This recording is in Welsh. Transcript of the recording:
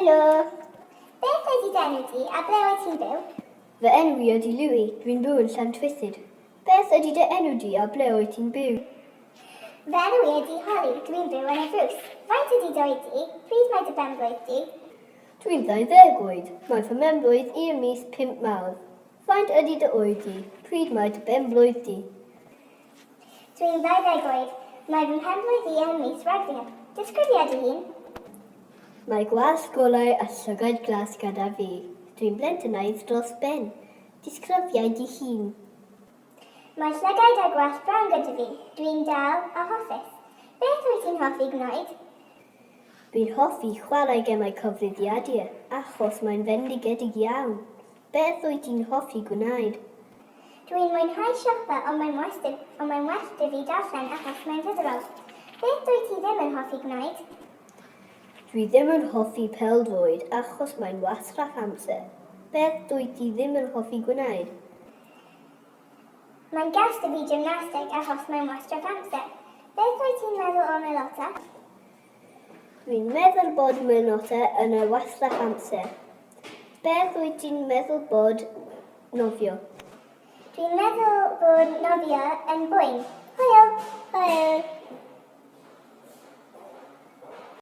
Helo! Beth ydy dy enw di a ble wyt ti'n byw? Fy enw i ydy Louis, dwi'n byw yn Llantwithyd. Beth ydy dy enw di a ble wyt ti'n byw? Fy enw i ydy Holly, dwi'n byw yn y Frws. Faint ydy dy oed di? Pryd mae dy benblwydd di? Dwi'n 20 oed. Mae fy mhenblwydd i ym mis 5 Mawrth. Faint ydy dy oed di? Pryd mae dy benblwydd di? Dwi'n 20 oed. Mae fy mhenblwydd i ym mis Rhagfyr. Disgrifia dy hun. Mae gwallt golau a llygaid glas gyda fi. Dwi'n blentynaidd dros ben. Disgrifia dy hun. Mae llygaid a gwallt brown gyda fi. Dwi'n dal a hoffus. Beth wyt ti'n hoffi gwneud? Dwi'n hoffi chwarae gemau cyfrifiadur achos mae'n fendigedig iawn. Beth wyt ti'n hoffi gwneud? Dwi'n mwynhau siopa ond mae'n well ond mae'n well 'da fi darllen achos mae'n ddiddorol. Beth dwyt ti ddim yn hoffi gwneud? Dwi ddim yn hoffi pêl-droed achos mae'n wastraff amser. Beth dwyt ti ddim yn hoffi gwneud? Mae'n gas 'da fi gymnasteg achos mae'n wastraff amser. Beth wyt ti'n meddwl o merlota? Dwi'n meddwl bod merlota yn y wastraff amser. Beth wyt ti'n meddwl bod nofio? Dwi'n meddwl bod nofio yn boen. Hwyl! Hwyl!